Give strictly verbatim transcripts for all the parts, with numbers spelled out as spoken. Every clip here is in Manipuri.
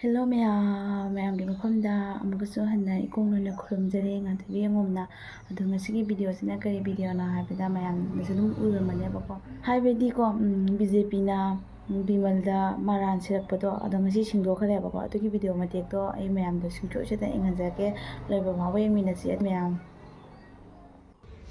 ꯍꯦꯜꯂꯣ ꯃꯌꯥꯝ, ꯃꯌꯥꯝꯒꯤ ꯃꯐꯝꯗ ꯑꯃꯨꯛꯀꯁꯨ ꯍꯟꯅ ꯏꯀꯣꯡ ꯂꯣꯏꯅ ꯈꯨꯔꯨꯝꯖꯔꯤ, ꯉꯥꯟꯊꯣꯏꯕꯤ ꯑꯉꯣꯝꯅ꯫ ꯑꯗꯣ ꯉꯁꯤꯒꯤ ꯚꯤꯗꯤꯑꯣꯁꯤꯅ ꯀꯔꯤ ꯚꯤꯗꯤꯑꯣꯅꯣ ꯍꯥꯏꯕꯗ, ꯃꯌꯥꯝꯅꯁꯨ ꯑꯗꯨꯝ ꯎꯔꯝꯃꯅꯦꯕꯀꯣ꯫ ꯍꯥꯏꯕꯗꯤꯀꯣ, ꯎꯝ, ꯕꯤ ꯖꯦ ꯄꯤꯅ ꯕꯤꯃꯜꯗ ꯃꯔꯥꯟ ꯁꯤꯔꯛꯄꯗꯣ, ꯑꯗꯣ ꯉꯁꯤ ꯁꯤꯡꯗꯣꯛꯈ꯭ꯔꯦꯕꯀꯣ꯫ ꯑꯗꯨꯒꯤ ꯚꯤꯗꯤꯑꯣ ꯃꯇꯦꯛꯇꯣ ꯑꯩ ꯃꯌꯥꯝꯗ ꯁꯤꯡꯆꯣꯏ ꯁꯣꯏꯗꯅ ꯌꯦꯡꯍꯟꯖꯔꯛꯀꯦ꯫ ꯂꯣꯏꯕ ꯐꯥꯎꯕ ꯌꯦꯡꯃꯤꯟꯅꯁꯤ ꯃꯌꯥꯝ꯫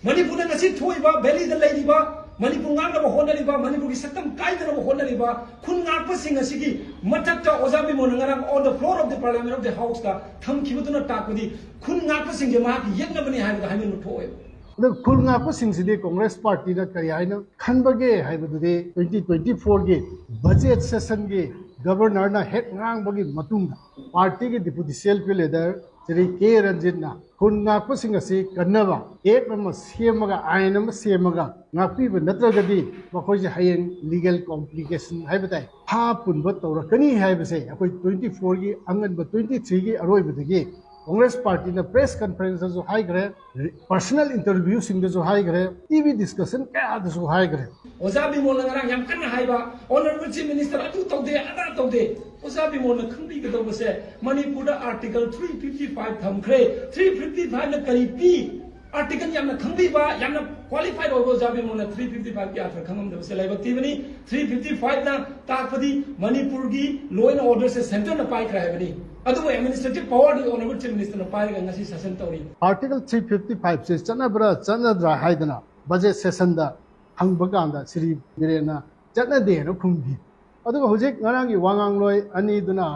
ꯃꯅꯤꯄꯨꯔꯗ ꯉꯁꯤ ꯊꯣꯛꯏꯕ, ꯚꯦꯂꯤꯗ ꯂꯩꯔꯤꯕ, ꯃꯅꯤꯄꯨꯔ ꯉꯥꯛꯅꯕ ꯍꯣꯠꯅꯔꯤꯕ, ꯃꯅꯤꯄꯨꯔꯒꯤ ꯁꯛꯇꯝ ꯀꯥꯏꯗꯅꯕ ꯍꯣꯠꯅꯔꯤꯕ ꯈꯨꯟ ꯉꯥꯛꯄꯁꯤꯡ ꯑꯁꯤꯒꯤ ꯃꯊꯛꯇ ꯑꯣꯖꯥ ꯕꯤꯃꯣꯜꯅ ꯉꯔꯥꯡ on the floor of the parliament of the house ꯇ ꯊꯝꯈꯤꯕꯗꯨꯅ ꯇꯥꯛꯄꯗꯤ ꯈꯨꯟ ꯉꯥꯛꯄꯁꯤꯡꯁꯦ ꯃꯍꯥꯛꯀꯤ ꯌꯦꯛꯅꯕꯅꯤ ꯍꯥꯏꯕꯗ ꯍꯥꯏꯃꯟꯕ ꯊꯣꯛꯑꯦꯕ꯫ ꯑꯗꯣ ꯈꯨꯜ ꯉꯥꯛꯄꯁꯤꯡꯁꯤꯗꯤ ꯀꯣꯡꯒ꯭ꯔꯦꯁ ꯄꯥꯔꯇꯤꯅ ꯀꯔꯤ ꯍꯥꯏꯅ ꯈꯟꯕꯒꯦ ꯍꯥꯏꯕꯗꯨꯗꯤ twenty twenty four ꯒꯤ budget session ꯒꯤ ꯒꯕꯔꯅꯔꯅ ꯍꯦꯛ ꯉꯥꯡꯕꯒꯤ ꯃꯇꯨꯡꯗ ꯄꯥꯔꯇꯤꯒꯤ ꯗꯤꯄꯨꯇꯤ ꯁꯦꯜ ꯐꯤꯜ ꯂꯤꯗꯔ ꯁ꯭ꯔꯤ ꯀꯦ ꯔꯟꯖꯤꯠꯅ ꯈꯨꯟ ꯉꯥꯛꯄꯁꯤꯡ ꯑꯁꯤ ꯀꯟꯅꯕ ꯑꯦꯛ ꯑꯃ ꯁꯦꯝꯃꯒ, ꯑꯥꯏꯟ ꯑꯃ ꯁꯦꯝꯃꯒ ꯉꯥꯛꯄꯤꯕ ꯅꯠꯇ꯭ꯔꯒꯗꯤ ꯃꯈꯣꯏꯁꯦ ꯍꯌꯦꯡ ꯂꯤꯒꯦꯜ ꯀꯣꯝꯄ꯭ꯂꯤꯀꯦꯁꯟ ꯍꯥꯏꯕ ꯇꯥꯏ, ꯐꯥ ꯄꯨꯟꯕ ꯇꯧꯔꯛꯀꯅꯤ ꯍꯥꯏꯕꯁꯦ ꯑꯩꯈꯣꯏ twenty four ꯒꯤ ꯑꯉꯟꯕ twenty three ꯒꯤ ꯑꯔꯣꯏꯕꯗꯒꯤ ꯀꯣꯡꯒ꯭ꯔꯦꯁ ꯄꯥꯔꯇꯤꯅ ꯄ꯭ꯔꯦꯁ ꯀꯟꯐꯔꯦꯟꯁꯇꯁꯨ ꯍꯥꯏꯈ꯭ꯔꯦ, ꯄꯔꯁꯅꯦꯜ ꯏꯟꯇꯔꯚ꯭ꯌꯨꯁꯤꯡꯗꯁꯨ ꯍꯥꯏꯈ꯭ꯔꯦ, ꯇꯤ ꯚꯤ ꯗꯤꯁꯀꯁꯟ ꯀꯌꯥꯗꯁꯨ ꯍꯥꯏꯈ꯭ꯔꯦ꯫ ꯑꯣꯖꯥ ꯕꯤꯃꯣꯜꯅ ꯉꯔꯥꯡ ꯌꯥꯝ ꯀꯟꯅ ꯍꯥꯏꯕ, "Honourable Chief Minister ꯑꯗꯨ ꯇꯧꯗꯦ, ꯑꯗꯥ ꯇꯧꯗꯦ"꯫ ꯑꯣꯖꯥ ꯕꯤꯃꯣꯜꯅ ꯈꯪꯕꯤꯒꯗꯧꯕꯁꯦ, ꯃꯅꯤꯄꯨꯔꯗ Article three fifty five ꯊꯝꯈ꯭ꯔꯦ꯫ Three fifty five ꯅ ꯀꯔꯤ ꯄꯤ? Article ꯌꯥꯝꯅ ꯈꯪꯕꯤꯕ, ꯌꯥꯝꯅ qualified ꯑꯣꯏꯕ ꯑꯣꯖꯥ ꯕꯤꯃꯣꯜꯅ three fifty five ꯀꯤ ꯑꯥꯔꯊ ꯈꯪꯉꯝꯗꯕꯁꯦ ꯂꯥꯏꯕꯛ ꯊꯤꯕꯅꯤ꯫ Three fifty five ꯅ ꯇꯥꯛꯄꯗꯤ ꯃꯅꯤꯄꯨꯔꯒꯤ law and order say centre ꯅ ꯄꯥꯏꯈ꯭ꯔꯦ ꯍꯥꯏꯕꯅꯤ꯫ ꯑꯗꯨꯕꯨ administrative power ꯗꯤ Honourable Chief Minister ꯅ ꯄꯥꯏꯔꯒ ꯉꯁꯤ ꯁꯥꯁꯟ ꯇꯧꯔꯤ꯫ Article three fifty five ꯁꯦ ꯆꯠꯅꯕ꯭ꯔꯥ ꯆꯠꯅꯗ꯭ꯔꯥ ꯍꯥꯏꯗꯅ budget session ꯗ ꯍꯪꯕ ꯀꯥꯟꯗ ꯁ꯭ꯔꯤ ꯕꯤꯔꯦꯟꯅ ꯆꯠꯅꯗꯦꯅ ꯈꯨꯝꯈꯤ꯫ ꯑꯗꯨꯒ ꯍꯧꯖꯤꯛ ꯉꯔꯥꯡꯒꯤ ꯋꯥꯉꯥꯡꯂꯣꯏ ꯑꯅꯤꯗꯨꯅ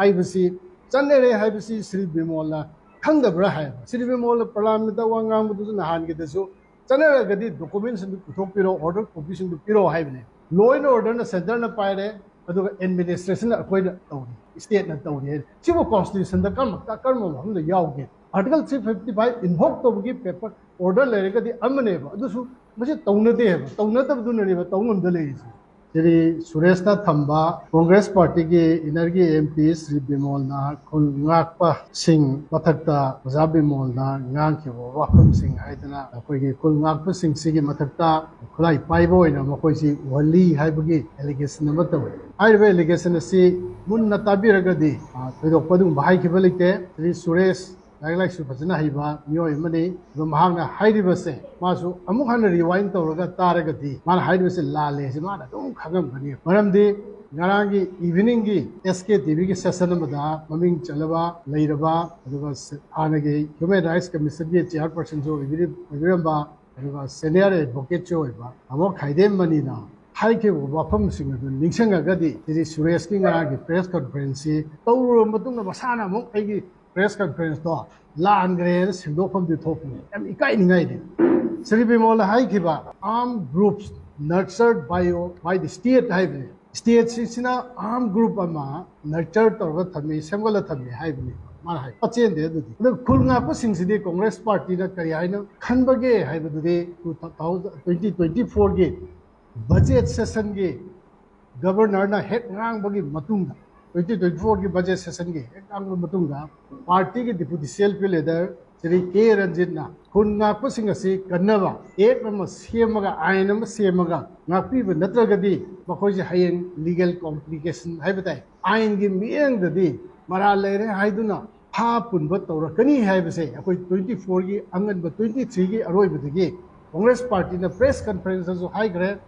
ꯍꯥꯏꯕꯁꯤ, ꯆꯠꯅꯔꯦ ꯍꯥꯏꯕꯁꯤ ꯁ꯭ꯔꯤ ꯕꯤꯃꯣꯜꯅ ꯈꯪꯗꯕ꯭ꯔꯥ ꯍꯥꯏꯕ꯫ ꯁ꯭ꯔꯤ ꯕꯤꯃꯣꯜꯅ ꯄꯥꯔꯂꯤꯌꯥꯃꯦꯟꯠꯇ ꯋꯥ ꯉꯥꯡꯕꯗꯨꯁꯨ ꯅꯍꯥꯟꯒꯤꯗꯁꯨ, "ꯆꯠꯅꯔꯒꯗꯤ ꯗꯣꯀꯨꯃꯦꯟꯁꯤꯡꯗꯨ ꯄꯨꯊꯣꯛꯄꯤꯔꯣ, ꯑꯣꯔꯗꯔ ꯀꯣꯄꯤꯁꯤꯡꯗꯨ ꯄꯤꯔꯣ" ꯍꯥꯏꯕꯅꯦ꯫ Law and order ꯅ centre ꯅ ꯄꯥꯏꯔꯦ, ꯑꯗꯨꯒ administration ꯅ ꯑꯩꯈꯣꯏꯅ ꯇꯧꯔꯤ, state ꯅ ꯇꯧꯔꯤ ꯍꯥꯏꯅ꯫ ꯁꯤꯕꯨ constitution ꯗ ꯀꯔꯝꯕ, ꯀꯔꯝꯕ ꯃꯐꯝꯗ ꯌꯥꯎꯒꯦ? Article three fifty five invoke ꯇꯧꯕꯒꯤ paper order ꯂꯩꯔꯒꯗꯤ ꯑꯃꯅꯦꯕ, ꯑꯗꯨꯁꯨ ꯃꯁꯤ ꯇꯧꯅꯗꯦ ꯍꯥꯏꯕ, ꯇꯧꯅꯗꯕꯗꯨꯅꯅꯦꯕ ꯇꯧ ꯉꯝꯗ ꯂꯩꯔꯤꯁꯦ꯫ ꯁ꯭ꯔꯤ ꯁꯨꯔꯦꯁꯅ ꯊꯝꯕ ꯀꯣꯡꯒ꯭ꯔꯦꯁ ꯄꯥꯔꯇꯤꯒꯤ ꯏꯟꯅꯔꯒꯤ ꯑꯦꯝ ꯄꯤ ꯁ꯭ꯔꯤ ꯕꯤꯃꯣꯜꯅ ꯈꯨꯜ ꯉꯥꯛꯄꯁꯤꯡ ꯃꯊꯛꯇ ꯑꯣꯖꯥ ꯕꯤꯃꯣꯜꯅ ꯉꯥꯡꯈꯤꯕ ꯋꯥꯐꯝꯁꯤꯡ ꯍꯥꯏꯗꯅ ꯑꯩꯈꯣꯏꯒꯤ ꯈꯨꯜ ꯉꯥꯛꯄꯁꯤꯡꯁꯤꯒꯤ ꯃꯊꯛꯇ ꯈꯨꯠꯂꯥꯏ ꯄꯥꯏꯕ ꯑꯣꯏꯅ ꯃꯈꯣꯏꯁꯤ ꯎꯍꯜꯂꯤ ꯍꯥꯏꯕꯒꯤ allegation ꯑꯃ ꯇꯧꯏ꯫ ꯍꯥꯏꯔꯤꯕ allegation ꯑꯁꯤ ꯃꯨꯟꯅ ꯇꯥꯕꯤꯔꯒꯗꯤ, ꯑ, ꯊꯣꯏꯗꯣꯛꯄ ꯑꯗꯨꯒꯨꯝꯕ ꯍꯥꯏꯈꯤꯕ ꯂꯩꯇꯦ꯫ ꯁ꯭ꯔꯤ ꯁꯨꯔꯦꯁ ꯂꯥꯏꯔꯤꯛ ꯂꯥꯏꯁꯨ ꯐꯖꯅ ꯍꯩꯕ ꯃꯤꯑꯣꯏ ꯑꯃꯅꯤ꯫ ꯑꯗꯣ ꯃꯍꯥꯛꯅ ꯍꯥꯏꯔꯤꯕꯁꯦ, ꯃꯥꯁꯨ ꯑꯃꯨꯛ ꯍꯟꯅ rewind ꯇꯧꯔꯒ ꯇꯥꯔꯒꯗꯤ ꯃꯥꯅ ꯍꯥꯏꯔꯤꯕꯁꯦ ꯂꯥꯜꯂꯦ ꯍꯥꯏꯁꯦ ꯃꯥꯅ ꯑꯗꯨꯝ ꯈꯪꯉꯝꯒꯅꯤ꯫ ꯃꯔꯝꯗꯤ ꯉꯔꯥꯡꯒꯤ eveningꯒꯤ S K T Vꯒꯤ session ꯑꯃꯗ ꯃꯃꯤꯡ ꯆꯠꯂꯕ ꯂꯩꯔꯕ, ꯑꯗꯨꯒ ꯁ-, ꯍꯥꯟꯅꯒꯤ Human Rights Commissionꯒꯤ chairpersonꯁꯨ ꯑꯣꯏꯕꯤꯔꯤ-, ꯑꯣꯏꯕꯤꯔꯝꯕ, ꯑꯗꯨꯒ senior advocateꯁꯨ ꯑꯣꯏꯕ ꯇꯥꯃꯣ ꯈꯥꯏꯗꯦꯝ ꯃꯅꯤꯅ ꯍꯥꯏꯈꯤꯕ ꯋꯥꯐꯝꯁꯤꯡ ꯑꯗꯨ ꯅꯤꯡꯁꯤꯡꯉꯒꯗꯤ, ꯁꯤꯗꯤ ꯁꯨꯔꯦꯁꯀꯤ ꯉꯔꯥꯡꯒꯤ press conferenceꯁꯤ ꯇꯧꯔꯨꯔꯕ ꯃꯇꯨꯡꯗ ꯃꯁꯥꯅ ꯑꯃꯨꯛ ꯑꯩꯒꯤ press conferenceꯇꯣ ꯂꯥꯟꯈ꯭ꯔꯦꯅ ꯁꯦꯡꯗꯣꯛꯐꯝꯗꯤ ꯊꯣꯛꯄꯅꯤ꯫ ꯌꯥꯝ ꯏꯀꯥꯏꯅꯤꯡꯉꯥꯏꯗꯤ꯫ ꯁ꯭ꯔꯤ ꯕꯤꯃꯣꯜꯅ ꯍꯥꯏꯈꯤꯕ armed groups nurtured by, by the state ꯍꯥꯏꯕꯅꯤ꯫ Stateꯁꯤꯡꯁꯤꯅ armed group ꯑꯃ nurture ꯇꯧꯔꯒ ꯊꯝꯃꯤ, ꯁꯦꯝꯒꯠꯂ ꯊꯝꯃꯤ ꯍꯥꯏꯕꯅꯤ ꯃꯥꯅ ꯍꯥꯏ꯫ ꯄꯆꯦꯟꯗꯦ ꯑꯗꯨꯗꯤ꯫ ꯑꯗꯨ ꯈꯨꯜ ꯉꯥꯛꯄꯁꯤꯡꯁꯤꯗꯤ ꯀꯣꯡꯒ꯭ꯔꯦꯁ ꯄꯥꯔꯇꯤꯅ ꯀꯔꯤ ꯍꯥꯏꯅ ꯈꯟꯕꯒꯦ ꯍꯥꯏꯕꯗꯨꯗꯤ two thousand, twenty twenty fourꯒꯤ budget sessionꯒꯤ governorꯅ ꯍꯦꯛ ꯉꯥꯡꯕꯒꯤ ꯃꯇꯨꯡꯗ, twenty twenty fourꯒꯤ budget sessionꯒꯤ ꯍꯦꯛ ꯉꯥꯡꯕ ꯃꯇꯨꯡꯗ, ꯄꯥꯔꯇꯤꯒꯤ deputy C L P leader Shri ꯀꯦ ꯔꯟꯖꯤꯠꯅ ꯈꯨꯟ ꯉꯥꯛꯄꯁꯤꯡ ꯑꯁꯤ ꯀꯟꯅꯕ act ꯑꯃ ꯁꯦꯝꯃꯒ, ꯑꯥꯏꯟ ꯑꯃ ꯁꯦꯝꯃꯒ ꯉꯥꯛꯄꯤꯕ ꯅꯠꯇ꯭ꯔꯒꯗꯤ ꯃꯈꯣꯏꯁꯦ ꯍꯌꯦꯡ legal complication ꯍꯥꯏꯕ ꯇꯥꯏ, ꯑꯥꯏꯟꯒꯤ ꯃꯤꯠꯌꯦꯡꯗꯗꯤ ꯃꯔꯥꯜ ꯂꯩꯔꯦ ꯍꯥꯏꯗꯨꯅ ꯐꯥ ꯄꯨꯟꯕ ꯇꯧꯔꯛꯀꯅꯤ ꯍꯥꯏꯕꯁꯦ ꯑꯩꯈꯣꯏ twenty fourꯒꯤ ꯑꯉꯟꯕ twenty threeꯒꯤ ꯑꯔꯣꯏꯕꯗꯒꯤ ꯀꯣꯡꯒ꯭ꯔꯦꯁ ꯄꯥꯔꯇꯤꯅ press conferenceꯇꯁꯨ ꯍꯥꯏꯈ꯭ꯔꯦ,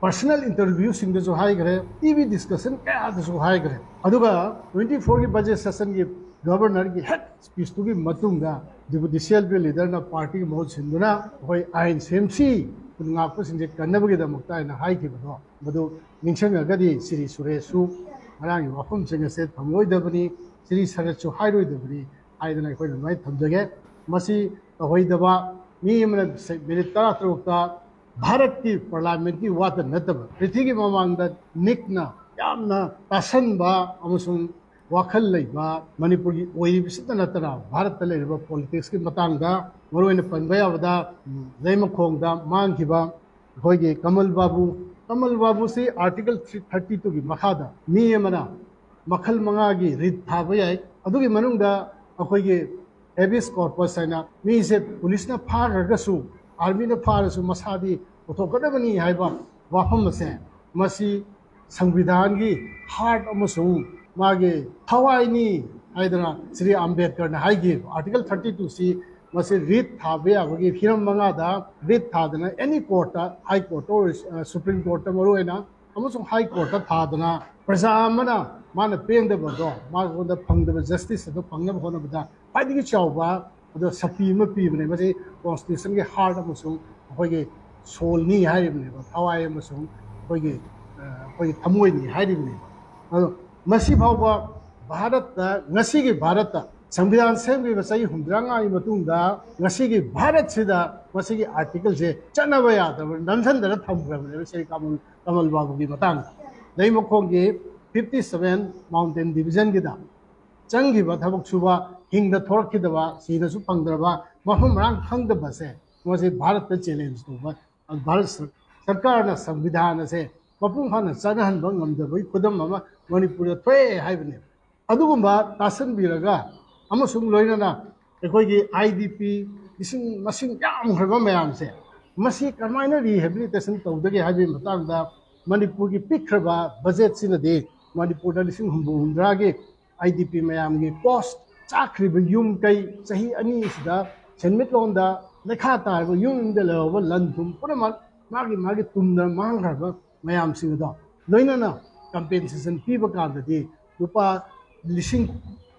personal interviewꯁꯤꯡꯗꯁꯨ ꯍꯥꯏꯈ꯭ꯔꯦ, T V discussion ꯀꯌꯥꯗꯁꯨ ꯍꯥꯏꯈ꯭ꯔꯦ꯫ ꯑꯗꯨꯒ twenty fourꯒꯤ budget sessionꯒꯤ governorꯒꯤ ꯍꯦꯛ speechꯇꯨꯒꯤ ꯃꯇꯨꯡꯗ deputy C L P leaderꯅ ꯄꯥꯔꯇꯤꯒꯤ ꯃꯍꯨꯠ ꯁꯤꯟꯗꯨꯅ ꯑꯩꯈꯣꯏ ꯑꯥꯏꯟ ꯁꯦꯝꯁꯤ, ꯈꯨꯟ ꯉꯥꯛꯄꯁꯤꯡꯁꯦ ꯀꯟꯅꯕꯒꯤꯗꯃꯛꯇ ꯍꯥꯏꯅ ꯍꯥꯏꯈꯤꯕꯗꯣ, ꯃꯗꯨ ꯅꯤꯡꯁꯤꯡꯉꯒꯗꯤ ꯁ꯭ꯔꯤ ꯁꯨꯔꯦꯁꯁꯨ ꯉꯔꯥꯡꯒꯤ ꯋꯥꯐꯝꯁꯤꯡ ꯑꯁꯦ ꯊꯝꯂꯣꯏꯗꯕꯅꯤ, ꯁ꯭ꯔꯤ ꯁꯔꯠꯁꯨ ꯍꯥꯏꯔꯣꯏꯗꯕꯅꯤ ꯍꯥꯏꯗꯅ ꯑꯩꯈꯣꯏꯅ ꯑꯗꯨꯃꯥꯏꯅ ꯊꯝꯖꯒꯦ꯫ ꯃꯁꯤ ꯇꯧꯍꯩꯗꯕ, ꯃꯤ ꯑꯃꯅ ꯁꯦ-, minute ꯇꯔꯥ ꯇꯔꯨꯛꯇ ꯚꯥꯔꯠꯀꯤ parliamentꯀꯤ ꯋꯥꯇ ꯅꯠꯇꯕ, ꯄ꯭ꯔꯤꯊꯤꯒꯤ ꯃꯃꯥꯡꯗ ꯅꯤꯛꯅ ꯌꯥꯝꯅ ꯇꯥꯁꯟꯕ ꯑꯃꯁꯨꯡ ꯋꯥꯈꯜ ꯂꯩꯕ ꯃꯅꯤꯄꯨꯔꯒꯤ ꯑꯣꯏꯔꯤꯕꯁꯤꯇ ꯅꯠꯇꯅ ꯚꯥꯔꯠꯇ ꯂꯩꯔꯤꯕ politicsꯀꯤ ꯃꯇꯥꯡꯗ ꯃꯔꯨꯑꯣꯏꯅ ꯄꯟꯕ ꯌꯥꯕꯗ, ꯎꯝ, ꯂꯩꯃꯈꯣꯡꯗ ꯃꯥꯡꯈꯤꯕ ꯑꯩꯈꯣꯏꯒꯤ ꯀꯃꯜ ꯕꯥꯕꯨ ꯀꯃꯜ ꯕꯥꯕꯨꯁꯤ Article three thirty two ꯒꯤ ꯃꯈꯥꯗ ꯃꯤ ꯑꯃꯅ ꯃꯈꯜ ꯃꯉꯥꯒꯤ ꯔꯤꯠ ꯊꯥꯕ ꯌꯥꯏ꯫ ꯑꯗꯨꯒꯤ ꯃꯅꯨꯡꯗ ꯑꯩꯈꯣꯏꯒꯤ habeas corpus ꯍꯥꯏꯅ ꯃꯤꯁꯦ ꯄꯨꯂꯤꯁꯅ ꯐꯥꯈ꯭ꯔꯒꯁꯨ, ꯑꯥꯔꯃꯤꯅ ꯐꯥꯔꯁꯨ ꯃꯁꯥꯗꯤ ꯄꯨꯊꯣꯛꯀꯗꯕꯅꯤ ꯍꯥꯏꯕ ꯋꯥꯐꯝ ꯑꯁꯦ, ꯃꯁꯤ ꯁꯪꯕꯤꯙꯥꯟꯒꯤ heart ꯑꯃꯁꯨꯡ ꯃꯥꯒꯤ ꯊꯋꯥꯏꯅꯤ ꯍꯥꯏꯗꯅ ꯁ꯭ꯔꯤ ꯑꯝꯕꯦꯗꯀꯔꯅ ꯍꯥꯏꯈꯤꯕ꯫ Article thirty two ꯁꯤ ꯃꯁꯤ ꯔꯤꯠ ꯊꯥꯕ ꯌꯥꯕꯒꯤ ꯍꯤꯔꯝ ꯃꯉꯥꯗ ꯔꯤꯠ ꯊꯥꯗꯅ any courtꯇ, high courtꯇ ꯑꯣꯏꯔꯁꯨ, supreme courtꯇ ꯃꯔꯨꯑꯣꯏꯅ, ꯑꯃꯁꯨꯡ high courtꯇ ꯊꯥꯗꯅ ꯄ꯭ꯔꯖꯥ ꯑꯃꯅ ꯃꯥꯅ ꯄꯦꯟꯗꯕꯗꯣ, ꯃꯉꯣꯟꯗ ꯐꯪꯗꯕ justice ꯑꯗꯨ ꯐꯪꯅꯕ ꯍꯣꯠꯅꯕꯗ ꯈ꯭ꯋꯥꯏꯗꯒꯤ ꯆꯥꯎꯕ ꯑꯗꯣ ꯁꯛꯇꯤ ꯑꯃ ꯄꯤꯕꯅꯦ꯫ ꯃꯁꯤ constitutionꯒꯤ heart ꯑꯃꯁꯨꯡ ꯑꯩꯈꯣꯏꯒꯤ soulꯅꯤ ꯍꯥꯏꯔꯤꯕꯅꯦꯕ, ꯊꯋꯥꯏ ꯑꯃꯁꯨꯡ ꯑꯩꯈꯣꯏꯒꯤ, ꯑ, ꯑꯩꯈꯣꯏꯒꯤ ꯊꯃꯣꯏꯅꯤ ꯍꯥꯏꯔꯤꯕꯅꯦꯕ꯫ ꯑꯗꯣ ꯃꯁꯤ ꯐꯥꯎꯕ ꯚꯥꯔꯠꯇ, ꯉꯁꯤꯒꯤ ꯚꯥꯔꯠꯇ ꯁꯪꯕꯤꯙꯥꯟ ꯁꯦꯝꯈꯤꯕ ꯆꯍꯤ ꯍꯨꯝꯐꯨꯇꯔꯥꯃꯉꯥꯒꯤ ꯃꯇꯨꯡꯗ ꯉꯁꯤꯒꯤ ꯚꯥꯔꯠꯁꯤꯗ ꯃꯁꯤꯒꯤ articleꯁꯦ ꯆꯠꯅꯕ ꯌꯥꯗꯕ ꯅꯝꯁꯤꯟꯗꯅ ꯊꯝꯈ꯭ꯔꯕꯅꯦꯕ ꯁ꯭ꯔꯤ ꯀꯃꯜ, ꯀꯃꯜ ꯕꯥꯕꯨꯒꯤ ꯃꯇꯥꯡꯗ꯫ ꯂꯩꯃꯈꯣꯡꯒꯤ fifty seven mountain divisionꯒꯤꯗ ꯆꯪꯈꯤꯕ ꯊꯕꯛ ꯁꯨꯕ, ꯍꯤꯡꯗ ꯊꯣꯔꯛꯈꯤꯗꯕ, ꯁꯤꯅꯁꯨ ꯐꯪꯗ꯭ꯔꯕ, ꯃꯐꯝ ꯃꯔꯥꯡ ꯈꯪꯗꯕꯁꯦ, ꯃꯁꯤ ꯚꯥꯔꯠꯇ challenge ꯇꯧꯕ, ꯚꯥꯔꯠ ꯁꯔ-, ꯁꯔꯀꯥꯔꯅ ꯁꯪꯕꯤꯙꯥꯟ ꯑꯁꯦ ꯃꯄꯨꯡ ꯐꯥꯅ ꯆꯠꯅꯍꯟꯕ ꯉꯝꯗꯕꯒꯤ ꯈꯨꯗꯝ ꯑꯃ ꯃꯅꯤꯄꯨꯔꯗ ꯊꯣꯛꯑꯦ ꯍꯥꯏꯕꯅꯦꯕ꯫ ꯑꯗꯨꯒꯨꯝꯕ ꯇꯥꯁꯟꯕꯤꯔꯒ, ꯑꯃꯁꯨꯡ ꯂꯣꯏꯅꯅ ꯑꯩꯈꯣꯏꯒꯤ IDP ꯂꯤꯁꯤꯡ, ꯃꯁꯤꯡ ꯌꯥꯝꯈ꯭ꯔꯕ ꯃꯌꯥꯝꯁꯦ, ꯃꯁꯤ ꯀꯃꯥꯏꯅ rehabilitation ꯇꯧꯗꯒꯦ ꯍꯥꯏꯕꯒꯤ ꯃꯇꯥꯡꯗ ꯃꯅꯤꯄꯨꯔꯒꯤ ꯄꯤꯛꯈ꯭ꯔꯕ budgetꯁꯤꯅꯗꯤ ꯃꯅꯤꯄꯨꯔꯗ ꯂꯤꯁꯤꯡ ꯍꯨꯝꯐꯨ ꯍꯨꯝꯗ꯭ꯔꯥꯒꯤ IDP ꯃꯌꯥꯝꯒꯤ cost, ꯆꯥꯈ꯭ꯔꯤꯕ ꯌꯨꯝ ꯀꯩ, ꯆꯍꯤ ꯑꯅꯤꯁꯤꯗ ꯁꯦꯟꯃꯤꯠꯂꯣꯟꯗ ꯂꯩꯈꯥ ꯇꯥꯔꯕ ꯌꯨꯝ ꯌꯨꯝꯗ ꯂꯩꯍꯧꯕ ꯂꯟ ꯊꯨꯝ ꯄꯨꯝꯅꯃꯛ ꯃꯥꯒꯤ ꯃꯥꯒꯤ ꯇꯨꯝꯗ ꯃꯥꯡꯈ꯭ꯔꯕ ꯃꯌꯥꯝꯁꯤꯡ ꯑꯗꯣ ꯂꯣꯏꯅꯅ compensation ꯄꯤꯕ ꯀꯥꯟꯗꯗꯤ ꯂꯨꯄꯥ ꯂꯤꯁꯤꯡ,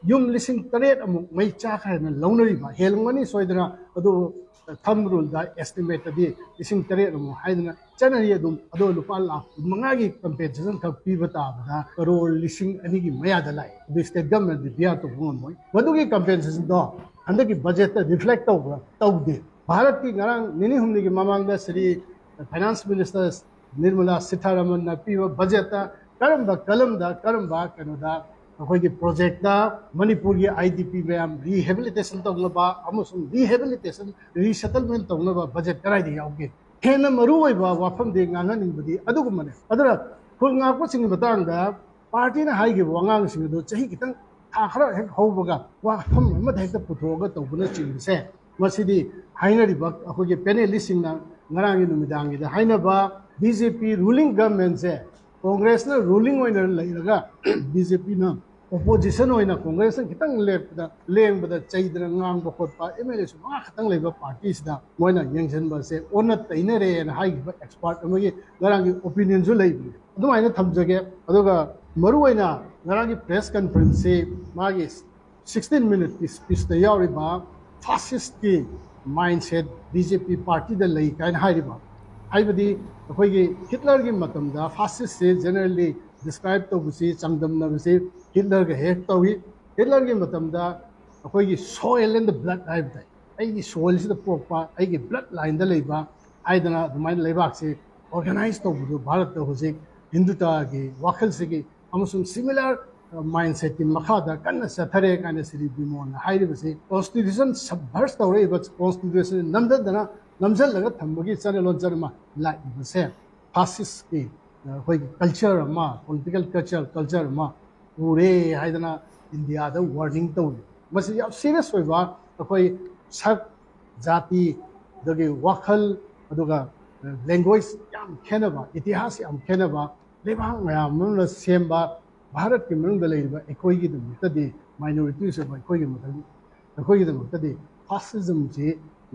ꯌꯨꯝ ꯂꯤꯁꯤꯡ ꯇꯔꯦꯠ ꯑꯃꯨꯛ ꯃꯩ ꯆꯥꯈ꯭ꯔꯦꯅ ꯂꯧꯅꯔꯤꯕ, ꯍꯦꯜꯂꯝꯒꯅꯤ ꯁꯣꯏꯗꯅ, ꯑꯗꯨ thumb ruleꯗ estimateꯇꯗꯤ ꯂꯤꯁꯤꯡ ꯇꯔꯦꯠ ꯑꯃꯨꯛ ꯍꯥꯏꯗꯅ ꯆꯠꯅꯔꯤ꯫ ꯑꯗꯨꯝ ꯑꯗꯣ ꯂꯨꯄꯥ ꯂꯥꯈ ꯀꯨꯟ ꯃꯉꯥꯒꯤ compensation ꯈꯛ ꯄꯤꯕ ꯇꯥꯕꯗ ꯀꯔꯣꯔ ꯂꯤꯁꯤꯡ ꯑꯅꯤꯒꯤ ꯃꯌꯥꯗ ꯂꯥꯛꯑꯦ꯫ ꯑꯗꯨ state governmentꯅ bear ꯇꯧꯕ ꯉꯝꯃꯣꯏ꯫ ꯃꯗꯨꯒꯤ compensationꯗꯣ ꯍꯟꯗꯛꯀꯤ budgetꯇ reflect ꯇꯧꯕ꯭ꯔꯥ? ꯇꯧꯗꯦ꯫ ꯚꯥꯔꯠꯀꯤ ꯉꯔꯥꯡ ꯅꯤꯅꯤ ꯍꯨꯝꯅꯤꯒꯤ ꯃꯃꯥꯡꯗ ꯁ꯭ꯔꯤ Finance Minister ꯅꯤꯔꯃꯂꯥ ꯁꯤꯊꯥꯔꯥꯃꯟꯅ ꯄꯤꯕ budgetꯇ ꯀꯔꯝꯕ columnꯗ, ꯀꯔꯝꯕ ꯀꯩꯅꯣꯗ ꯑꯩꯈꯣꯏꯒꯤ projectꯇ ꯃꯅꯤꯄꯨꯔꯒꯤ IDP ꯃꯌꯥꯝ rehabilitation ꯇꯧꯅꯕ ꯑꯃꯁꯨꯡ rehabilitation, resettlement ꯇꯧꯅꯕ budget ꯀꯗꯥꯏꯗ ꯌꯥꯎꯒꯦ? ꯍꯦꯟꯅ ꯃꯔꯨ ꯑꯣꯏꯕ ꯋꯥꯐꯝꯗꯤ ꯉꯥꯡꯍꯟꯅꯤꯡꯕꯗꯤ ꯑꯗꯨꯒꯨꯝꯕꯅꯦ꯫ ꯑꯗꯨꯅ ꯈꯨꯜ ꯉꯥꯛꯄꯁꯤꯡꯒꯤ ꯃꯇꯥꯡꯗ ꯄꯥꯔꯇꯤꯅ ꯍꯥꯏꯈꯤꯕ ꯋꯥꯉꯥꯡꯁꯤꯡ ꯑꯗꯨ ꯆꯍꯤ ꯈꯤꯇꯪ, ꯊꯥ ꯈꯔ ꯍꯦꯛ ꯍꯧꯕꯒ ꯋꯥꯐꯝ ꯑꯃꯗ ꯍꯦꯛꯇ ꯄꯨꯊꯣꯛꯑꯒ ꯇꯧꯕꯅꯆꯤꯡꯕꯁꯦ, ꯃꯁꯤꯗꯤ ꯍꯥꯏꯅꯔꯤꯕ ꯑꯩꯈꯣꯏꯒꯤ ꯄꯦꯅꯦꯂꯤꯁꯁꯤꯡꯅ ꯉꯔꯥꯡꯒꯤ ꯅꯨꯃꯤꯗꯥꯡꯒꯤꯗ ꯍꯥꯏꯅꯕ ꯕꯤ ꯖꯦ ꯄꯤ ꯔꯨꯂꯤꯡ ꯒꯚꯔꯟꯃꯦꯟꯁꯦ, ꯀꯣꯡꯒ꯭ꯔꯦꯁꯅ ꯔꯨꯂꯤꯡ ꯑꯣꯏꯅ ꯂꯩꯔꯒ ꯕꯤ ꯖꯦ ꯄꯤꯅ ꯑꯣꯄꯣꯖꯤꯁꯟ ꯑꯣꯏꯅ ꯀꯣꯡꯒ꯭ꯔꯦꯁꯅ ꯈꯤꯇꯪ ꯂꯦꯞꯄꯗ, ꯂꯦꯡꯕꯗ ꯆꯩꯗꯅ ꯉꯥꯡꯕ ꯈꯣꯠꯄ, ꯑꯦꯝ ꯑꯦꯜ ꯑꯦꯁꯨ ꯃꯉꯥ ꯈꯛꯇꯪ ꯂꯩꯕ ꯄꯥꯔꯇꯤꯁꯤꯗ ꯃꯣꯏꯅ ꯌꯦꯡꯁꯤꯟꯕꯁꯦ ꯑꯣꯟꯅ ꯇꯩꯅꯔꯦꯅ ꯍꯥꯏꯈꯤꯕ ꯑꯦꯛꯁꯄꯥꯔꯠ ꯑꯃꯒꯤ ꯉꯔꯥꯡꯒꯤ ꯑꯣꯄꯤꯅꯤꯌꯟꯁꯨ ꯂꯩꯕꯅꯤ꯫ ꯑꯗꯨꯃꯥꯏꯅ ꯊꯝꯖꯒꯦ꯫ ꯑꯗꯨꯒ ꯃꯔꯨꯑꯣꯏꯅ ꯉꯔꯥꯡꯒꯤ ꯄ꯭ꯔꯦꯁ ꯀꯟꯐꯔꯦꯟꯁꯁꯤ ꯃꯥꯒꯤ ꯁꯤꯛꯁꯇꯤꯟ ꯃꯤꯅꯤꯠꯀꯤ ꯁ꯭ꯄꯤꯆꯇ ꯌꯥꯎꯔꯤꯕ ꯐꯥꯁꯤꯁꯀꯤ ꯃꯥꯏꯟꯁꯦꯠ ꯕꯤ ꯖꯦ ꯄꯤ ꯄꯥꯔꯇꯤꯗ ꯂꯩ ꯀꯥꯏꯅ ꯍꯥꯏꯔꯤꯕ, ꯍꯥꯏꯕꯗꯤ ꯑꯩꯈꯣꯏꯒꯤ ꯍꯤꯠꯂꯔꯒꯤ ꯃꯇꯝꯗ ꯐꯥꯁꯤꯁꯁꯦ ꯖꯦꯅꯔꯦꯜꯂꯤ ꯗꯤꯁꯀ꯭ꯔꯥꯏꯕ ꯇꯧꯕꯁꯤ, ꯆꯥꯡꯗꯝꯅꯕꯁꯤ ꯍꯤꯠꯂꯔꯒ ꯍꯦꯛ ꯇꯧꯏ꯫ ꯍꯤꯠꯂꯔꯒꯤ ꯃꯇꯝꯗ ꯑꯩꯈꯣꯏꯒꯤ soil and the blood ꯍꯥꯏꯕ ꯇꯥꯏ, ꯑꯩꯒꯤ ꯁꯣꯏꯜꯁꯤꯗ ꯄꯣꯛꯄ, ꯑꯩꯒꯤ ꯕ꯭ꯂꯠ ꯂꯥꯏꯟꯗ ꯂꯩꯕ ꯍꯥꯏꯗꯅ ꯑꯗꯨꯃꯥꯏꯅ ꯂꯩꯕꯥꯛꯁꯤ ꯑꯣꯔꯒꯅꯥꯏꯖ ꯇꯧꯕꯗꯨ ꯚꯥꯔꯠꯇ ꯍꯧꯖꯤꯛ ꯍꯤꯟꯗꯨꯇꯥꯒꯤ ꯋꯥꯈꯜꯁꯤꯒꯤ ꯑꯃꯁꯨꯡ ꯁꯤꯃꯤꯂꯔ ꯃꯥꯏꯟꯁꯦꯠꯀꯤ ꯃꯈꯥꯗ ꯀꯟꯅ ꯆꯠꯊꯔꯦ ꯀꯥꯏꯅ ꯁ꯭ꯔꯤ ꯕꯤꯃꯣꯜꯅ ꯍꯥꯏꯔꯤꯕꯁꯤ ꯀꯣꯟꯁꯇꯤꯇ꯭ꯌꯨꯁꯟ ꯁꯕꯚꯔꯁ ꯇꯧꯔꯛꯏꯕ, ꯀꯣꯟꯁꯇꯤꯇ꯭ꯌꯨꯁꯟ ꯅꯝꯊꯗꯅ ꯅꯝꯁꯤꯜꯂꯒ ꯊꯝꯕꯒꯤ ꯆꯠꯅ ꯂꯣꯟꯆꯠ ꯑꯃ ꯂꯥꯛꯏꯕꯁꯦ ꯐꯥꯁꯤꯁꯀꯤ ꯑꯩꯈꯣꯏꯒꯤ ꯀꯜꯆꯔ ꯑꯃ, ꯄꯣꯂꯤꯇꯤꯀꯦꯜ ꯀꯜꯆꯔ, ꯀꯜꯆꯔ ꯑꯃ ꯎꯔꯦ ꯍꯥꯏꯗꯅ ꯏꯟꯗꯤꯌꯥꯗ ꯋꯥꯔꯅꯤꯡ ꯇꯧꯔꯤ꯫ ꯃꯁꯤ ꯌꯥꯝ ꯁꯤꯔꯤꯌꯁ ꯑꯣꯏꯕ, ꯑꯩꯈꯣꯏ ꯁꯛ, ꯖꯥꯇꯤ, ꯑꯗꯒꯤ ꯋꯥꯈꯜ, ꯑꯗꯨꯒ ꯂꯦꯡꯒ꯭ꯋꯦꯖ ꯌꯥꯝ ꯈꯦꯠꯅꯕ, ꯏꯇꯤꯍꯥꯁ ꯌꯥꯝ ꯈꯦꯠꯅꯕ ꯂꯩꯕꯥꯛ ꯃꯌꯥꯝ ꯑꯃꯅ ꯁꯦꯝꯕ ꯚꯥꯔꯠꯀꯤ ꯃꯅꯨꯡꯗ ꯂꯩꯔꯤꯕ ꯑꯩꯈꯣꯏꯒꯤꯗꯃꯛꯇꯗꯤ, ꯃꯥꯏꯅꯣꯔꯤꯇꯤꯁ ꯑꯣꯏꯕ ꯑꯩꯈꯣꯏꯒꯤ ꯃꯊꯪ ꯑꯩꯈꯣꯏꯒꯤꯗꯃꯛꯇꯗꯤ ꯐꯥꯁꯤꯖꯝꯁꯤ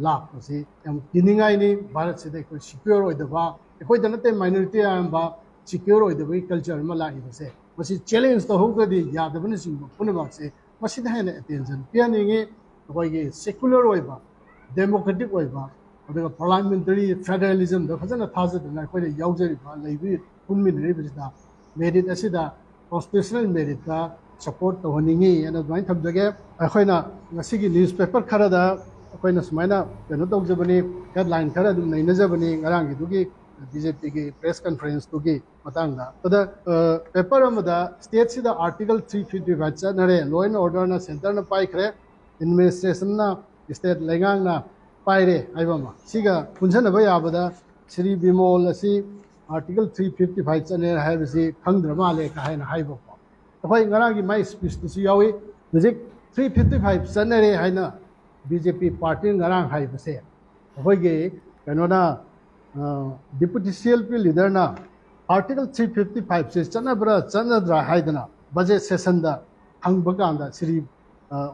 ꯂꯥꯛꯄꯁꯤ ꯌꯥꯝ ꯀꯤꯅꯤꯡꯉꯥꯏꯅꯤ꯫ ꯚꯥꯔꯠꯁꯤꯗ ꯑꯩꯈꯣꯏ ꯁꯤꯀ꯭ꯌꯣꯔ ꯑꯣꯏꯗꯕ, ꯑꯩꯈꯣꯏꯗ ꯅꯠꯇꯦ, ꯃꯥꯏꯅꯣꯔꯤꯇꯤ ꯑꯌꯥꯝꯕ ꯁꯤꯀ꯭ꯌꯣꯔ ꯑꯣꯏꯗꯕꯒꯤ ꯀꯜꯆꯔ ꯑꯃ ꯂꯥꯛꯏꯕꯁꯦ, ꯃꯁꯤ ꯆꯦꯂꯦꯟꯖ ꯇꯧꯍꯧꯗ꯭ꯔꯗꯤ ꯌꯥꯗꯕꯅꯆꯤꯡꯕ ꯄꯨꯝꯅꯃꯛꯁꯦ ꯃꯁꯤꯗ ꯍꯦꯟꯅ ꯑꯦꯇꯦꯟꯁꯟ ꯄꯤꯍꯟꯅꯤꯡꯉꯤ꯫ ꯑꯩꯈꯣꯏꯒꯤ ꯁꯦꯀꯨꯂꯔ ꯑꯣꯏꯕ, ꯗꯦꯃꯣꯀ꯭ꯔꯦꯇꯤꯛ ꯑꯣꯏꯕ, ꯑꯗꯨꯒ ꯄꯥꯔꯂꯥꯃꯦꯟꯇꯔꯤ ꯐꯦꯗꯔꯦꯂꯤꯖꯝꯗ ꯐꯖꯅ ꯊꯥꯖꯗꯨꯅ ꯑꯩꯈꯣꯏꯅ ꯌꯥꯎꯖꯔꯤꯕ, ꯂꯩꯕꯤ-, ꯄꯨꯟꯃꯤꯟꯅꯔꯤꯕꯁꯤꯗ ꯃꯦꯔꯤꯠ ꯑꯁꯤꯗ ꯀꯣꯟꯁꯇꯤꯇ꯭ꯌꯨꯁꯅꯦꯜ ꯃꯦꯔꯤꯠꯇ ꯁꯄꯣꯔꯠ ꯇꯧꯍꯟꯅꯤꯡꯉꯤ ꯍꯥꯏꯅ ꯑꯗꯨꯃꯥꯏꯅ ꯊꯝꯖꯒꯦ꯫ ꯑꯩꯈꯣꯏꯅ ꯉꯁꯤꯒꯤ ꯅ꯭ꯌꯨꯁꯄꯦꯄꯔ ꯈꯔꯗ ꯑꯩꯈꯣꯏꯅ ꯁꯨꯃꯥꯏꯅ ꯀꯩꯅꯣ ꯇꯧꯖꯕꯅꯤ, ꯍꯦꯗꯂꯥꯏꯟ ꯈꯔ ꯑꯗꯨꯝ ꯅꯩꯅꯖꯕꯅꯤ ꯉꯔꯥꯡꯒꯤꯗꯨꯒꯤ ꯕꯤ ꯖꯦ ꯄꯤꯒꯤ ꯄ꯭ꯔꯦꯁ ꯀꯟꯐꯔꯦꯟꯁꯇꯨꯒꯤ ꯃꯇꯥꯡꯗ꯫ ꯑꯗ, ꯑ, ꯄꯦꯄꯔ ꯑꯃꯗ ꯁ꯭ꯇꯦꯠꯁꯤꯗ ꯑꯥꯔꯇꯤꯀꯜ ꯊ꯭ꯔꯤ ꯐꯤꯐꯇꯤ ꯐꯥꯏꯚ ꯆꯠꯅꯔꯦ, ꯂꯣ ꯑꯦꯟ ꯑꯣꯔꯗꯔꯅ ꯁꯦꯟꯇꯔꯅ ꯄꯥꯏꯈ꯭ꯔꯦ, ꯑꯦꯗꯃꯤꯅꯤꯁꯇ꯭ꯔꯦꯁꯟꯅ, ꯁ꯭ꯇꯦꯠ ꯂꯩꯉꯥꯛꯅ ꯄꯥꯏꯔꯦ ꯍꯥꯏꯕ ꯑꯃ꯫ ꯁꯤꯒ ꯄꯨꯟꯁꯤꯟꯅꯕ ꯌꯥꯕꯗ ꯁ꯭ꯔꯤ ꯕꯤꯃꯣꯜ ꯑꯁꯤ Article three fifty five ꯆꯠꯅꯩ ꯍꯥꯏꯕꯁꯤ ꯈꯪꯗ꯭ꯔ ꯃꯥꯜꯂꯦ ꯀ ꯍꯥꯏꯅ ꯍꯥꯏꯕꯀꯣ꯫ ꯑꯩꯈꯣꯏ ꯉꯔꯥꯡꯒꯤ ꯃꯥꯏ speechꯇꯁꯨ ꯌꯥꯎꯏ꯫ ꯍꯧꯖꯤꯛ three fifty five ꯆꯠꯅꯔꯦ ꯍꯥꯏꯅ B J P partyꯅ ꯉꯔꯥꯡ ꯍꯥꯏꯕꯁꯦ, ꯑꯩꯈꯣꯏꯒꯤ ꯀꯩꯅꯣꯅ, Deputy C L P leaderꯅ Article three fifty fiveꯁꯦ ꯆꯠꯅꯕ꯭ꯔꯥ ꯆꯠꯅꯗ꯭ꯔꯥ ꯍꯥꯏꯗꯅ budget sessionꯗ ꯍꯪꯕ ꯀꯥꯟꯗ Shri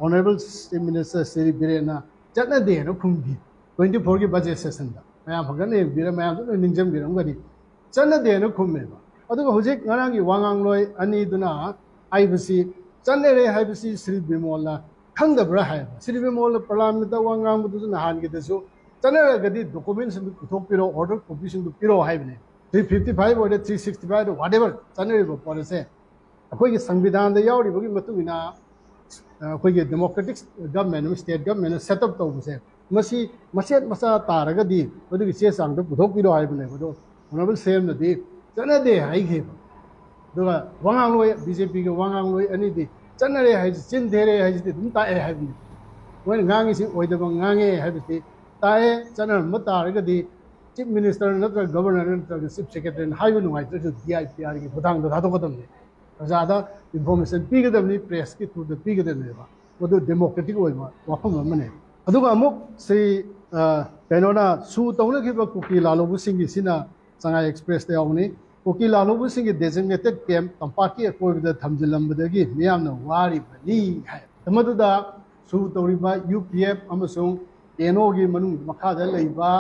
Honourable Chief Minister Shri ꯕꯤꯔꯦꯟꯅ ꯆꯠꯅꯗꯦꯅ ꯈꯨꯝꯈꯤ꯫ Twenty fourꯒꯤ budget sessionꯗ ꯃꯌꯥꯝ ꯐꯖꯅ ꯌꯦꯡꯕꯤꯔ, ꯃꯌꯥꯝꯁꯨ ꯂꯣꯏ ꯅꯤꯡꯁꯤꯡꯕꯤꯔꯝꯒꯅꯤ꯫ ꯆꯠꯅꯗꯦꯅ ꯈꯨꯝꯃꯦꯕ꯫ ꯑꯗꯨꯒ ꯍꯧꯖꯤꯛ ꯉꯔꯥꯡꯒꯤ ꯋꯥꯉꯥꯡꯂꯣꯏ ꯑꯅꯤꯗꯨꯅ ꯍꯥꯏꯕꯁꯤ ꯆꯠꯅꯔꯦ ꯍꯥꯏꯕꯁꯤ ꯁ꯭ꯔꯤ ꯕꯤꯃꯣꯜꯅ ꯈꯪꯗꯕ꯭ꯔꯥ ꯍꯥꯏꯕ꯫ ꯁ꯭ꯔꯤ ꯕꯤꯃꯣꯜꯅ Parliamentꯇ ꯋꯥ ꯉꯥꯡꯕꯗꯨꯁꯨ ꯅꯍꯥꯟꯒꯤꯗꯁꯨ ꯆꯠꯅꯔꯒꯗꯤ documentꯁꯤꯡꯗꯨ ꯄꯨꯊꯣꯛꯄꯤꯔꯣ, order copyꯁꯤꯡꯗꯨ ꯄꯤꯔꯣ ꯍꯥꯏꯕꯅꯦ꯫ Three fifty five ꯑꯣꯏꯔꯦ, three sixty five ꯑꯣꯏꯔꯦ, whatever ꯆꯠꯅꯔꯤꯕ ꯄꯣꯠ ꯑꯁꯦ ꯑꯩꯈꯣꯏꯒꯤ ꯁꯪꯕꯤꯙꯥꯟꯗ ꯌꯥꯎꯔꯤꯕꯒꯤ ꯃꯇꯨꯡ ꯏꯟꯅ ꯑꯩꯈꯣꯏꯒꯤ democratic government ꯑꯃ, state government ꯑꯃ set up ꯇꯧꯕꯁꯦ ꯃꯁꯤ ꯃꯆꯦꯠ ꯃꯆꯥ ꯇꯥꯔꯒꯗꯤ ꯃꯗꯨꯒꯤ ꯆꯦ ꯆꯥꯡꯗꯣ ꯄꯨꯊꯣꯛꯄꯤꯔꯣ ꯍꯥꯏꯕꯅꯦꯕ꯫ ꯑꯗꯣ Honourable CMꯅꯗꯤ ꯆꯠꯅꯗꯦ ꯍꯥꯏꯈꯤꯕ꯫ ꯑꯗꯨꯒ ꯋꯥꯉꯥꯡꯂꯣꯏ, BJPꯒꯤ ꯋꯥꯉꯥꯡꯂꯣꯏ ꯑꯅꯤꯗꯤ ꯆꯠꯅꯔꯦ ꯍꯥꯏꯁꯤ, ꯆꯤꯟ ꯊꯦꯔꯦ ꯍꯥꯏꯁꯤꯗꯤ ꯑꯗꯨꯝ ꯇꯥꯛꯑꯦ ꯍꯥꯏꯕꯅꯤ꯫ ꯃꯣꯏꯅ ꯉꯥꯡꯉꯤꯁꯤ ꯑꯣꯏꯗꯕ ꯉꯥꯡꯉꯦ ꯍꯥꯏꯕꯁꯤ ꯇꯥꯛꯑꯦ꯫ ꯆꯠꯅꯔꯝꯕ ꯇꯥꯔꯒꯗꯤ Chief Minister ꯅꯠꯇ꯭ꯔꯒ Governor ꯅꯠꯇ꯭ꯔꯒ Chief Secretaryꯅ ꯍꯥꯏꯕ ꯅꯨꯡꯉꯥꯏꯇ꯭ꯔꯁꯨ DIPRꯒꯤ ꯈꯨꯊꯥꯡꯗ ꯊꯥꯗꯣꯛꯀꯗꯕꯅꯤ꯫ ꯄ꯭ꯔꯖꯥꯗ information ꯄꯤꯒꯗꯕꯅꯤ, pressꯀꯤ throughꯗ ꯄꯤꯒꯗꯕꯅꯦꯕ꯫ ꯃꯗꯨ democratic ꯑꯣꯏꯕ ꯋꯥꯐꯝ ꯑꯃꯅꯦ꯫ ꯑꯗꯨꯒ ꯑꯃꯨꯛ ꯁ꯭ꯔꯤ, ꯑ, ꯀꯩꯅꯣꯅ ꯁꯨ ꯇꯧꯅꯈꯤꯕ ꯀꯨꯀꯤ ꯂꯥꯜꯍꯧꯕꯁꯤꯡꯒꯤ ꯁꯤꯅ ꯆꯉꯥꯏ Expressꯇ ꯌꯥꯎꯕꯅꯤ꯫ ꯀꯨꯀꯤ ꯂꯥꯜꯍꯧꯕꯁꯤꯡꯒꯤ designated camp ꯇꯝꯄꯥꯛꯀꯤ ꯑꯀꯣꯏꯕꯗ ꯊꯝꯖꯤꯜꯂꯝꯕꯗꯒꯤ ꯃꯤꯌꯥꯝꯅ ꯋꯥꯔꯤꯕꯅꯤ ꯍꯥꯏ꯫ ꯃꯗꯨꯗ ꯁꯨ ꯇꯧꯔꯤꯕ UPF ꯑꯃꯁꯨꯡ KNOꯒꯤ ꯃꯅꯨꯡ ꯃꯈꯥꯗ ꯂꯩꯕ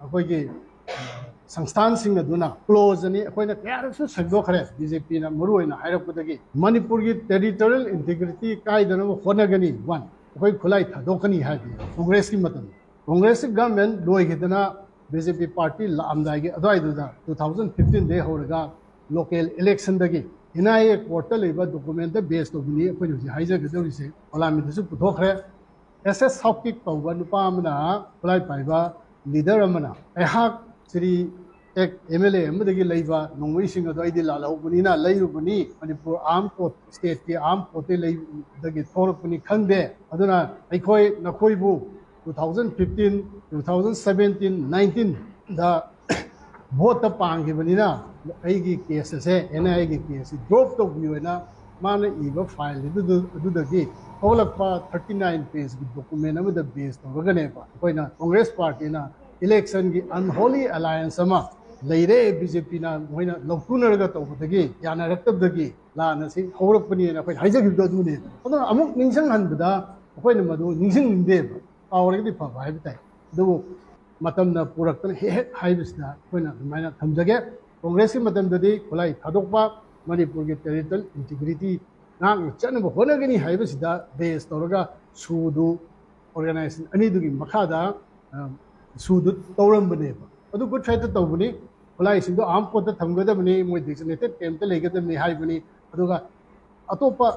ꯑꯩꯈꯣꯏꯒꯤ ꯁꯪꯁꯊꯥꯟꯁꯤꯡ ꯑꯗꯨꯅ clause ꯑꯅꯤ ꯑꯩꯈꯣꯏꯅ ꯀꯌꯥꯔꯛꯁꯨ ꯁꯦꯡꯗꯣꯛꯈ꯭ꯔꯦ, BJPꯅ ꯃꯔꯨ ꯑꯣꯏꯅ ꯍꯥꯏꯔꯛꯄꯗꯒꯤ꯫ ꯃꯅꯤꯄꯨꯔꯒꯤ territorial integrity ꯀꯥꯏꯗꯅꯕ ꯍꯣꯠꯅꯒꯅꯤ, one, ꯑꯩꯈꯣꯏ ꯈꯨꯠꯂꯥꯏ ꯊꯥꯗꯣꯛꯀꯅꯤ ꯍꯥꯏꯕꯅꯤ꯫ Congressꯀꯤ ꯃꯇꯝꯗ, Congressꯀꯤ government ꯂꯣꯏꯈꯤꯗꯅ BJP party ꯂꯥꯛꯑꯝꯗꯥꯏꯒꯤ ꯑꯗꯨꯋꯥꯏꯗꯨꯗ two thousand fifteenꯗꯒꯤ ꯍꯧꯔꯒ local electionꯗꯒꯤ NIA courtꯇ ꯂꯩꯕ documentꯇ base ꯇꯧꯕꯅꯤ ꯑꯩꯈꯣꯏꯅ ꯍꯧꯖꯤꯛ ꯍꯥꯏꯖꯒꯗꯧꯔꯤꯁꯦ꯫ Parliamentꯇꯁꯨ ꯄꯨꯊꯣꯛꯈ꯭ꯔꯦ꯫ S S Haokip ꯀꯧꯕ ꯅꯨꯄꯥ ꯑꯃꯅ, ꯈꯨꯠꯂꯥꯏ ꯄꯥꯏꯕ leader ꯑꯃꯅ, ꯑꯩꯍꯥꯛ ꯁ꯭ꯔꯤ ꯑꯦꯛ MLA ꯑꯃꯗꯒꯤ ꯂꯩꯕ ꯅꯣꯡꯃꯩꯁꯤꯡ ꯑꯗꯣ ꯑꯩꯗꯤ ꯂꯥꯜꯍꯧꯕꯅꯤꯅ ꯂꯩꯔꯨꯕꯅꯤ, ꯃꯅꯤꯄꯨꯔ armed force, stateꯀꯤ armed forceꯇꯒꯤ ꯂꯩꯗꯒꯤ ꯊꯣꯛꯂꯛꯄꯅꯤ ꯈꯪꯗꯦ, ꯑꯗꯨꯅ ꯑꯩꯈꯣꯏ ꯅꯈꯣꯏꯕꯨ two thousand fifteen, two thousand seventeen, nineteenꯗ ꯚꯣꯠꯇ ꯄꯥꯡꯈꯤꯕꯅꯤꯅ ꯑꯩꯒꯤ ꯀꯦꯁ ꯑꯁꯦ, ꯑꯦꯟ ꯑꯥꯏ ꯑꯦꯒꯤ ꯀꯦꯁꯁꯤ ꯗ꯭ꯔꯣꯞ ꯇꯧꯕꯤꯌꯨ ꯍꯥꯏꯅ ꯃꯥꯅ ꯏꯕ ꯐꯥꯏꯜ ꯑꯗꯨꯗꯒꯤ ꯊꯣꯛꯂꯛꯄ ꯊꯥꯔꯇꯤ ꯅꯥꯏꯟ ꯄꯦꯖꯀꯤ ꯗꯣꯀꯨꯃꯦꯟ ꯑꯃꯗ ꯕꯦꯁ ꯇꯧꯔꯒꯅꯦꯕ ꯑꯩꯈꯣꯏꯅ ꯀꯣꯡꯒ꯭ꯔꯦꯁ ꯄꯥꯔꯇꯤꯅ ꯏꯂꯦꯛꯁꯟꯒꯤ ꯑꯟꯍꯣꯂꯤ ꯑꯦꯂꯥꯌꯟꯁ ꯑꯃ ꯂꯩꯔꯦ, ꯕꯤ ꯖꯦ ꯄꯤꯅ ꯃꯣꯏꯅ ꯂꯧꯊꯣꯛꯅꯔꯒ ꯇꯧꯕꯗꯒꯤ, ꯌꯥꯅꯔꯛꯇꯕꯗꯒꯤ ꯂꯥꯟ ꯑꯁꯤ ꯍꯧꯔꯛꯄꯅꯦꯅ ꯑꯩꯈꯣꯏꯅ ꯍꯥꯏꯖꯈꯤꯕꯗꯣ ꯑꯗꯨꯅꯦꯕ꯫ ꯑꯗꯨꯅ ꯑꯃꯨꯛ ꯅꯤꯡꯁꯤꯡꯍꯟꯕꯗ ꯑꯩꯈꯣꯏꯅ ꯃꯗꯨ ꯅꯤꯡꯁꯤꯡꯅꯤꯡꯗꯦꯕ, ꯀꯥꯎꯔꯒꯗꯤ ꯐꯕ ꯍꯥꯏꯕ ꯇꯥꯏ꯫ ꯑꯗꯨꯕꯨ ꯃꯇꯝꯅ ꯄꯨꯔꯛꯇꯅ ꯍꯦꯛ ꯍꯦꯛ ꯍꯥꯏꯕꯁꯤꯗ ꯑꯩꯈꯣꯏꯅ ꯑꯗꯨꯃꯥꯏꯅ ꯊꯝꯖꯒꯦ꯫ ꯀꯣꯡꯒ꯭ꯔꯦꯁꯀꯤ ꯃꯇꯝꯗꯗꯤ ꯈꯨꯠꯂꯥꯏ ꯊꯥꯗꯣꯛꯄ, ꯃꯅꯤꯄꯨꯔꯒꯤ ꯇꯦꯔꯤꯇꯣꯔꯤꯌꯦꯜ ꯏꯟꯇꯤꯒ꯭ꯔꯤꯇꯤ ꯉꯥꯛꯅ ꯆꯠꯅꯕ ꯍꯣꯠꯅꯒꯅꯤ ꯍꯥꯏꯕꯁꯤꯗ ꯕꯦꯁ ꯇꯧꯔꯒ ꯁꯨꯗꯨ ꯑꯣꯔꯒꯅꯥꯏꯖꯦꯁꯟ ꯑꯅꯤꯗꯨꯒꯤ ꯃꯈꯥꯗ, ꯑ, ꯁꯨꯗꯨ ꯇꯧꯔꯝꯕꯅꯦꯕ꯫ ꯑꯗꯨ ꯒꯨꯗ ꯐꯦꯠꯇ ꯇꯧꯕꯅꯤ, ꯈꯨꯠꯂꯥꯏꯁꯤꯡꯗꯣ ꯑꯥꯔꯝ ꯀꯣꯔꯠꯇ ꯊꯝꯒꯗꯕꯅꯤ, ꯃꯣꯏ ꯗꯤꯖꯤꯒꯅꯦꯇꯦꯠ ꯀꯦꯝꯞꯇ ꯂꯩꯒꯗꯕꯅꯤ ꯍꯥꯏꯕꯅꯤ꯫ ꯑꯗꯨꯒ ꯑꯇꯣꯞꯄ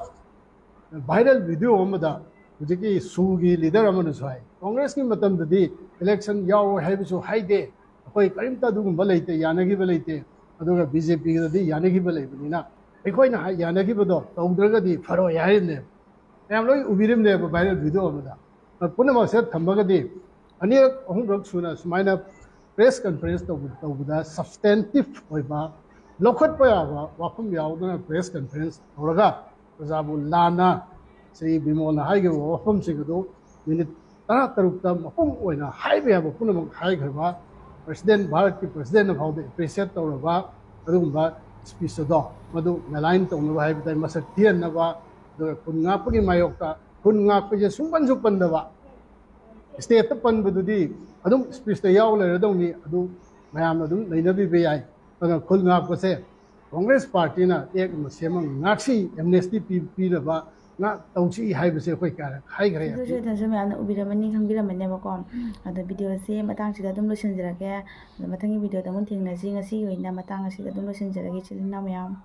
ꯚꯥꯏꯔꯦꯜ ꯚꯤꯗꯤꯑꯣ ꯑꯃꯗ ꯍꯧꯖꯤꯛꯀꯤ ꯁꯨꯒꯤ ꯂꯤꯗꯔ ꯑꯃꯅꯁꯨ ꯍꯥꯏ, ꯀꯣꯡꯒ꯭ꯔꯦꯁꯀꯤ ꯃꯇꯝꯗꯗꯤ ꯏꯂꯦꯛꯁꯟ ꯌꯥꯎꯔꯣꯏ ꯍꯥꯏꯕꯁꯨ ꯍꯥꯏꯗꯦ, ꯑꯩꯈꯣꯏ ꯀꯔꯤꯝꯇ ꯑꯗꯨꯒꯨꯝꯕ ꯂꯩꯇꯦ, ꯌꯥꯅꯈꯤꯕ ꯂꯩꯇꯦ꯫ ꯑꯗꯨꯒ ꯕꯤ ꯖꯦ ꯄꯤꯒꯗꯤ ꯌꯥꯅꯈꯤꯕ ꯂꯩꯕꯅꯤꯅ ꯑꯩꯈꯣꯏꯅ ꯍꯥꯏ-, ꯌꯥꯅꯈꯤꯕꯗꯣ ꯇꯧꯗ꯭ꯔꯒꯗꯤ ꯐꯔꯣꯏ ꯍꯥꯏꯔꯤꯕꯅꯦꯕ꯫ ꯃꯌꯥꯝ ꯂꯣꯏ ꯎꯕꯤꯔꯤꯕꯅꯦꯕ ꯚꯥꯏꯔꯦꯜ ꯚꯤꯗꯤꯑꯣ ꯑꯃꯗ꯫ ꯄꯨꯝꯅꯃꯛꯁꯦ ꯊꯝꯃꯒꯗꯤ ꯑꯅꯤꯔꯛ ꯑꯍꯨꯝꯔꯛ ꯁꯨꯅ ꯁꯨꯃꯥꯏꯅ ꯄ꯭ꯔꯦꯁ ꯀꯟꯐꯔꯦꯟꯁ ꯇꯧꯕ-, ꯇꯧꯕꯗ ꯁꯕꯁꯇꯦꯟꯇꯤꯞ ꯑꯣꯏꯕ, ꯂꯧꯈꯠꯄ ꯌꯥꯕ ꯋꯥꯐꯝ ꯌꯥꯎꯗꯅ ꯄ꯭ꯔꯦꯁ ꯀꯟꯐꯔꯦꯟꯁ ꯇꯧꯔꯒ ꯄ꯭ꯔꯖꯥꯕꯨ ꯂꯥꯟꯅ ꯁ꯭ꯔꯤ ꯕꯤꯃꯣꯜꯅ ꯍꯥꯏꯈꯤꯕ ꯋꯥꯐꯝꯁꯤꯡ ꯑꯗꯨ ꯃꯤꯅꯤꯠ ꯇꯔꯥ ꯇꯔꯨꯛꯇ ꯃꯄꯨꯡ ꯑꯣꯏꯅ ꯍꯥꯏꯕ ꯌꯥꯕ ꯄꯨꯝꯅꯃꯛ ꯍꯥꯏꯈ꯭ꯔꯕ, ꯄ꯭ꯔꯁꯤꯗꯦꯟ, ꯚꯥꯔꯠꯀꯤ ꯄ꯭ꯔꯁꯤꯗꯦꯟꯅ ꯐꯥꯎꯗ ꯑꯦꯄ꯭ꯔꯤꯁꯤꯌꯦꯠ ꯇꯧꯔꯕ ꯑꯗꯨꯒꯨꯝꯕ ꯁ꯭ꯄꯤꯆ ꯑꯗꯣ ꯃꯗꯨ ꯃꯦꯂꯥꯏꯟ ꯇꯧꯅꯕ ꯍꯥꯏꯕ ꯇꯥꯏ, ꯃꯁꯛ ꯊꯤꯍꯟꯅꯕ, ꯑꯗꯨꯒ ꯈꯨꯟ ꯉꯥꯛꯄꯒꯤ ꯃꯥꯌꯣꯛꯇ, ꯈꯨꯟ ꯉꯥꯛꯄꯁꯦ ꯁꯨꯡꯄꯟꯁꯨ ꯄꯟꯗꯕ, ꯁ꯭ꯇꯦꯠꯇ ꯄꯟꯕꯗꯨꯗꯤ ꯑꯗꯨꯝ ꯁ꯭ꯄꯤꯆꯇ ꯌꯥꯎ ꯂꯩꯔꯗꯧꯅꯤ, ꯑꯗꯨ ꯃꯌꯥꯝꯅ ꯑꯗꯨꯝ ꯅꯩꯅꯕꯤꯕ ꯌꯥꯏ꯫ ꯑꯗꯨꯅ ꯈꯨꯜ ꯉꯥꯛꯄꯁꯦ ꯀꯣꯡꯒ꯭ꯔꯦꯁ ꯄꯥꯔꯇꯤꯅ ꯑꯦꯛ ꯑꯃ ꯁꯦꯝꯃꯒ ꯉꯥꯛꯁꯤ, ꯑꯦꯝꯅꯦꯁꯇꯤ ꯄꯤ-, ꯄꯤꯅꯕ ꯉꯥꯛ ꯇꯧꯁꯤ ꯍꯥꯏꯕꯁꯦ ꯑꯩꯈꯣꯏ ꯀꯌꯥꯔꯛ ꯍꯥꯏꯈ꯭ꯔꯦ꯫ ꯑꯗꯨꯁꯨ ꯃꯌꯥꯝꯅ ꯎꯕꯤꯔꯝꯃꯅꯤ, ꯈꯪꯕꯤꯔꯝꯃꯅꯦꯕꯀꯣ꯫ ꯑꯗꯣ ꯚꯤꯗꯤꯑꯣꯁꯦ ꯃꯇꯥꯡꯁꯤꯗ ꯑꯗꯨꯝ ꯂꯣꯏꯁꯤꯟꯖꯔꯒꯦ꯫ ꯑꯗꯣ ꯃꯊꯪꯒꯤ ꯚꯤꯗꯤꯑꯣꯗ ꯑꯃꯨꯛ ꯊꯦꯡꯅꯁꯤ꯫ ꯉꯁꯤꯒꯤ ꯑꯣꯏꯅ ꯃꯇꯥꯡ ꯑꯁꯤꯗ ꯑꯗꯨꯝ ꯂꯣꯏꯁꯤꯟꯖꯔꯒꯦ, ꯏꯆꯤꯜ ꯏꯅꯥꯎ ꯃꯌꯥꯝ꯫